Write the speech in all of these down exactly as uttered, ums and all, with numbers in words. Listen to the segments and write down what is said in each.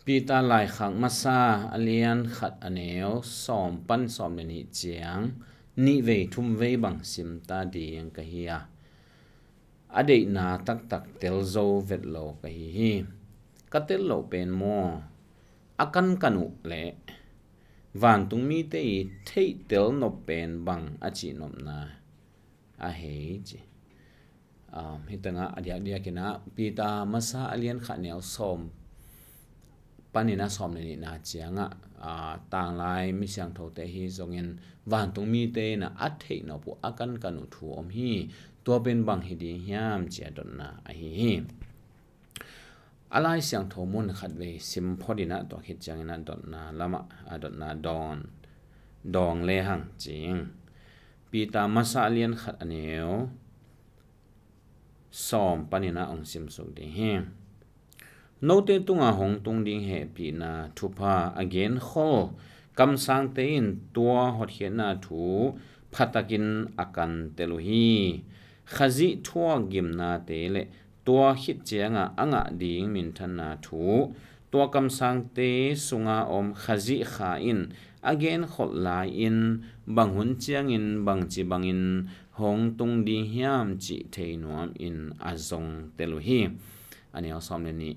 Peter laikhak masa a lian khat a neu sawm pan sawm le nih ciang nih vei thum vei bang sim ta ding ka hi a, a deihna taktak tel zo vet lo ka hi hi. Ka tel loh pen maw, a kankan uh leh vantung mite i theih tel nop pen bang a cih nopna a hei ci. Um, hih tengah a diakdiak in ah Peter masa a lian khat neu sawm panin a sawm le nihna ciangah, ah, tanglai mi siangthote hi zongin vantung mite in ah a theih nop uh a kankan uh thu om hi. Tua pen bang hi ding hiam ci a dotna ahi hi. A Lai Siangtho mun khat vei sim phot in ah tua khit ciangin a dotna lamah, a dotna dawn dawng lehang cing. Peter masa a lian khat a neu sawm panin ah hong simsuk ding hi. Note tungah hong tung ding hehpihna thupha a genkhol kamsangte in tua hotkhiatna thu phatakin a kantel uh hi. Khazih thuak gimnate le tua khit ciangah a ngah ding minthanna thu, tua kamsangte sunga om Khazih Kha in a genkholh lai-in bang hun ciangin bangci bangin hong tung ding hiam cih thei nuamin a zongtel uh hi. A neu sawm le nih.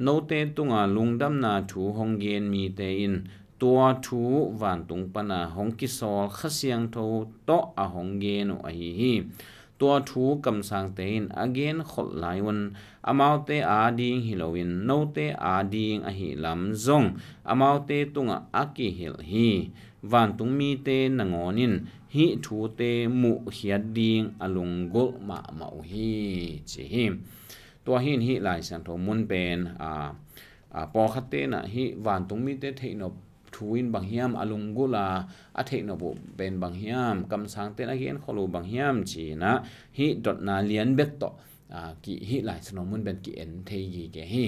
Note tunga lungdamna thu hong gen mite in tua thu vantung pana hong kisawl Kha Siangtho tawh a hong gen uh ahi hi. Tua thu kamsangte in a genkholh lai un amaute ading hi loin note ading ahi lam zong amaute tungah a kihilh hi. Vantung mite nangawn in hih thute muhkhiat ding a lunggulh mahmah uh hi, ci hi. Tua hi in hih Lai Siangtho mun pen, a, a, pawlkhatte in ah hih vantung mite theihnop thu in bang hiam a lunggulh a, a theihnop uh pen bang hiam, kamsangte in a genkholh uh bang hiam ci in ah hih dotna lian bek tawh, a, ki, hih Lai Siangtho mun pen ki-en thei gige hi.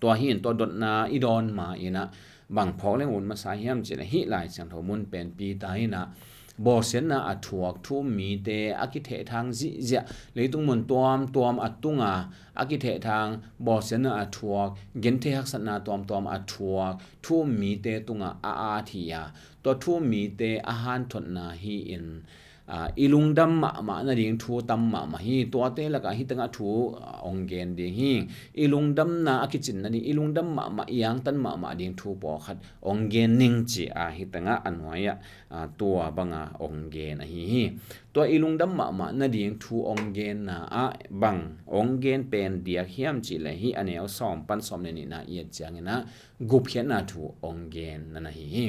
Tua hi in tua dotna i dawn ma in ah bang phawk leng ut masa hiam cih leh hih Lai Siangtho mun pen Peter in ah bawlsiatna a thuak thu-um mite a kithehthang zihziah, leitung mun tuamtuam a tunga a kithehthang bawlsiatna a thuak, genthei haksatna tuamtuam a thuak thu-um mite tungah a at hi a, tua thu-um mite a hanthotna hi in, a, i lungdam mahmah nading thu tam mahmah hi. Tuate lakah hih tengah thu, a, hong gen ding hi. I lungdamna a kicin nading, i lungdam mahmah, i angtan mahmah ding thu pawlkhat hong gen ning ci a, hih tengah a nuai-ah, a, tua banga hong gen ahi hi. Tua i lungdam mahmah nading thu hong genna ah bang hong gen pen diak hiam cih leh hih a neu sawm pan sawm le nihna i et ciangin ah gupkhiatna thu hong gen na na hi hi.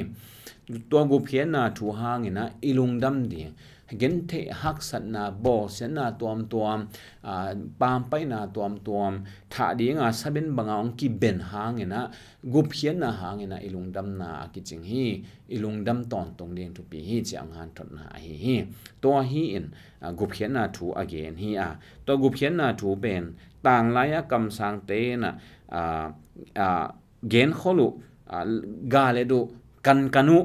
Tua gupkhiatna thu hangin ah i lungdam ding, gentheih haksatna, bawlsiatna tuamtuam, a, pampaihna tuamtuam, thah dinga saben banga hong kiben hangin ah gupkhiatna hangin ah i lungdamna a kicing hi. I lungdam tawntung ding thupi hi ci a hong hanthotna ahi hi. Tua hi in, a, gupkhiatna thu a gen hi a, tua gupkhiatna thu pen tanglai a kamsangte in ah, a, a, genkhol uh, a, galet uh, kankan uh,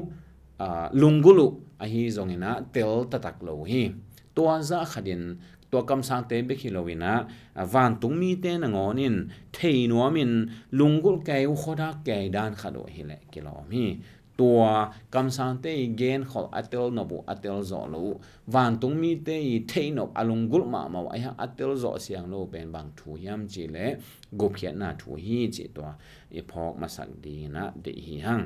a, lunggulh uh ahi zongin ah tel taktak lo uh hi. Tua zah khatin tua kamsangte bek hi loin ah, a, vantung mite nangawn in thei nuamin lunggulh kei uh, khuadak kei dan khat uh hi leh kilawm hi. Tua kamsangte i genkholh a telnop uh a telzawh lo uh, vantung mite i theihnop a lunggulh mahmah uh a, a telzawh siang lo uh pen bang thu hiam cih leh gupkhiatna thu hi cih tua i phawk masak dingin ah deih hi hang.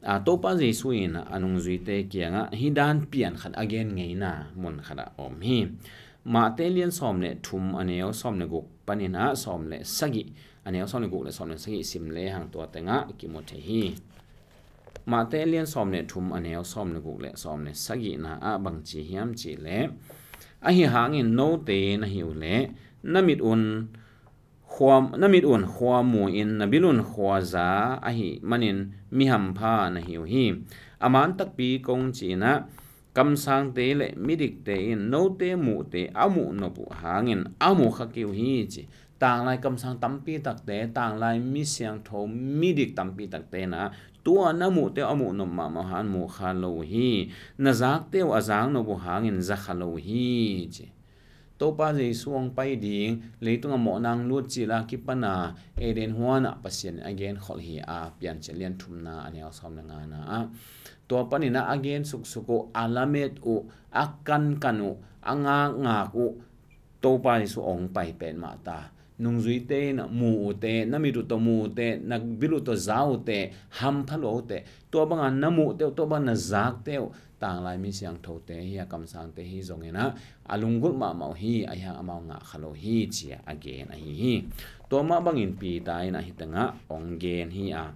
A, Topa Jesu in a nungzuite kiangah hih dan pian khat a gen ngeina mun khatah a om hi. Mate lian sawm le thum a neu sawm le guk panin ah sawm le sagih, a neu sawm le guk le sawm le sagih sim lehang tua tengah kimu thei hi. Mate lian sawm le thum a neu sawm le guk le sawm le sagihna ah bangci hiam cih leh, ahi hangin note na hi uh leh na mit un khua, na mit un khua mu in na bil un khua za ahih manin mi hampha na hi uh hi. A man takpi kong ci-in ah kamsangte le midikte in note muhte a muh nop uh hangin a mu kha kei uh hi ci. Tanglai kamsang tampi takte, tanglai mi siangtho midik tampi takte in ah tua na muhte a muh nop mahmah uh hang mu kha lo uh hi. Na zakte uh a zak nop uh hangin za kha lo uh hi ci. Topa Jesu hong pai ding, leitungah mawhna hong lut cil a kipan a Eden huan ah Pasian in a genkholh hi a, Piancil lian thumna a neu sawm le ngana ah. Tua panin ah a gen suksuk uh, a lamet uh, a kankan uh, a ngakngak uh, Topa Jesu hong pai petmah ta. Nungzuite in ah mu uhte, na mit uh tawh mu uhte, na bil uh tawh za uhte, hampha lua uhte, tua banga na muhte uh, tua banga na zakte uh, tanglai mi siangthote hi a, kamsangte hi zongin ah, a lunggulh mahmah uh hi, ahi hang amau ngah kha lo hi, ci-a a gen ahi hi. Tua mah bangin Peter in ah hih tengah hong gen hi a,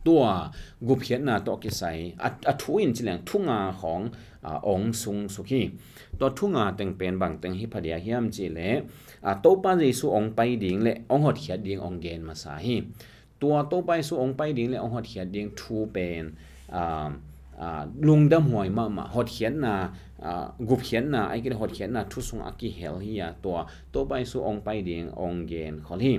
tua gupkhiatna tawh kisai a, a thu in ci leng thu nga khawng, a, hong sungsuk hi. Tua thu nga teng pen bang teng hi pha dia hiam cih leh, a, Topa Jesu hong pai ding le hong hotkhiat ding hong gen masa hi. Tua Topa Jesu hong pai ding le hong hotkhiat ding thu pen, a, a, lungdamhuai mahmah, hotkhiatna, a, gupkhiatna, ahih kei leh hotkhiatna thu sungah a kihel hi a, tua Topa Jesu hong pai ding hong genkhol hi.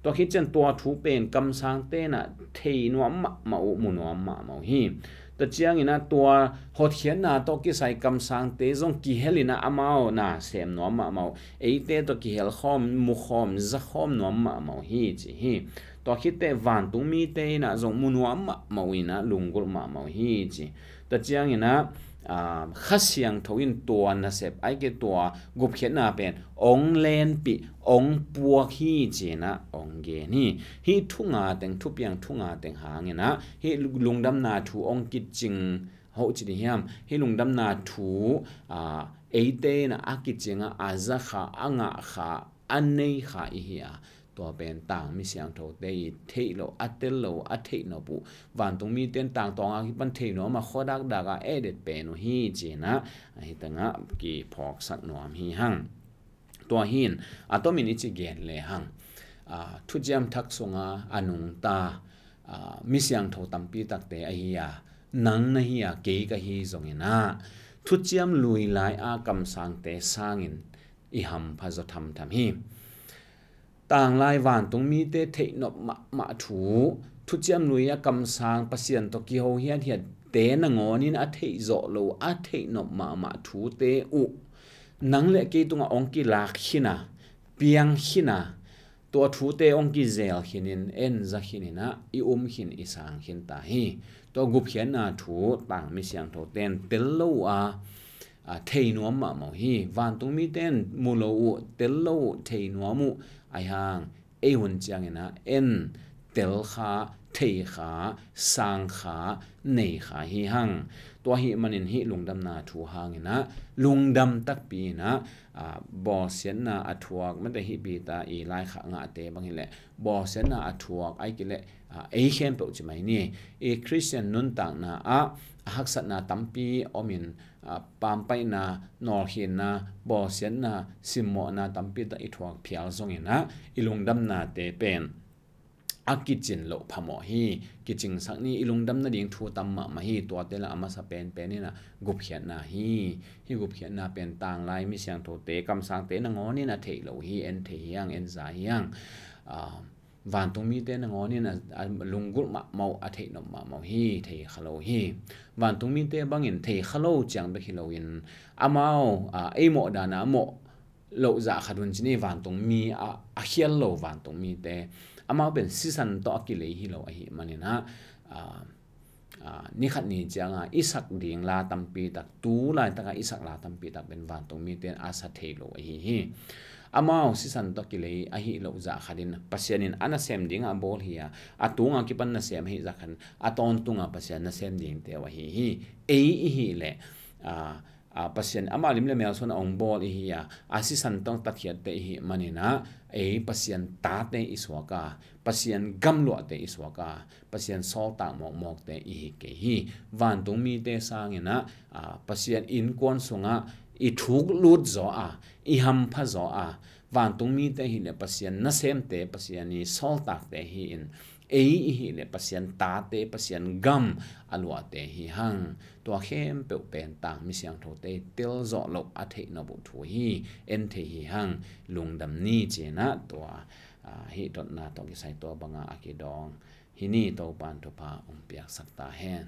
Tua khit ciang tua thu pen kamsangte in ah thei nuam mahmah uh, mu nuam mahmah uh hi. Tua ciangin ah tua hotkhiatna tawh kisai kamsangte zong kihel in ah amau na sem nuam mahmah uh, eite tawh kihel khawm, mu khawm, za khawm nuam mahmah uh hi, ci hi. Tua khit teh vantung mite in ah zong mu nuam mahmah uh in ah lunggulh mahmah uh hi, ci. Tua ciangin ah, a, Kha Siangtho in tua nasep, ahih kei leh tua gupkhiatna pen hong lenpih, hong puak hi, ci-in ah hong gen hi. Hih thu nga teng, thupiang thu nga teng hangin ah hih lungdamna thu hong kicing hoh ci ding hiam? Hih lungdamna thu, a, eite in ah a kicing a, a za kha, a ngah kha, a nei kha i hi a, tua pen tang mi siangthote i theih loh, a tel lo, a theih nop uh, vantung mite in tang tawng a kipan thei nuam a, khua dakdak a edet pen uh hi, ci-in ah hih tengah kiphawksak nuam hi hang. Tua hi in a tomin i ci gen le hang, a, thuciam thak sunga a nungta, a, mi siangtho tampi takte ahi a, nang na hi a, kei ka hi zongin ah, thuciam lui lai a kamsangte sangin i hampha zaw thamtham hi. Tanglai vantung mite theih nop mahmah thu, thuciam lui a kamsang Pasian tawh kiho hiathiatte nangawnin a theih zawh lo, a theih nop mahmah thute uh nang le kei tungah hong kilak khin a, piang khin a, tua thute hong kizel khinin, en za khinin ah i um khin, i sang khin ta hi. Tua gupkhiatna thu tang mi siangthote in tel lo uh a, a, thei nuam mahmah uh hi. Vantung mite in mu lo uh, tel lo uh, thei nuam uh, ahi hang ei hun ciangin ah en tel kha, thei kha, sang kha, nei kha hi hang. Tua ahih manin hih lungdamna thu hangin ah lungdam takpi in ah, a, bawlsiatna a thuak, mate hih Peter i laikhak ngahte bang hi leh bawlsiatna a thuak, ahih kei leh, a, ei khempeuh ci mai ni. I Khristian nuntakna ah a haksatna tampi om in, a, pampaihna, nawlkhinna, bawlsiatna, simmawhna tampi tak i thuak phial zongin ah i lungdamnate pen a kicin loh phamawh hi. Kicingsak ni, i lungdam nading thu tam mahmah hi. Tuate lah a masa penpen in ah gupkhiatna hi. Hih gupkhiatna pen tanglai mi siangthote, kamsangte nangawnin a theih lo hi, en thei hi hang, en za hi hang. A, vantung mite nangawnin a, a lunggulh mahmah uh, a theih nop mahmah uh hi, thei kha lo hi. Vantung mite bangin thei kha lo ciang bek hi loin amau, a, ei mawh dan a mawh loh zah khat hun ci ni, vantung mi a, a khial lo vantung mite. Amau pen sisan tawh a kilei hi lo ahih manin ah, a, a, ni khat ni ciang a i sak ding la tampi tak, tu laitak a i sak la tampi tak pen vantung mite in a sa thei lo ahi hi. Amau sisan tawh kilei ahi loh zah khat in Pasian in a nasem ding a bawl hi a, a tung a kipan nasem ahi zah khat in a tawntung a Pasian nasem dingte uh ahi hi. Ei i hih leh, a, a, Pasian amah lim le mel suan a hong bawl i hi a, a sisan tawh tatkhiatte i hih manin ah ei Pasian tate i suak a, Pasian gamluahte i suak a, Pasian sawltak mawkmawkte i hi kei hi. Vantung mite sangin ah, a, Pasian innkuan sungah i thuk lut zaw a, i hampha zaw a, vantung mite hi leh Pasian nasemte, Pasian i sawltakte hi in, ei i hih leh Pasian tate, Pasian gam a luahte hi hang. Tua khempeuh pen tang mi siangthote i tel zawh loh, a theih nop uh thu hi, en thei hi hang. Lungdam ni, ci-in ah tua, a, hih dotna tawh kisai tua banga a kidawng hi ni. Topan thupha hong piaksak ta hen.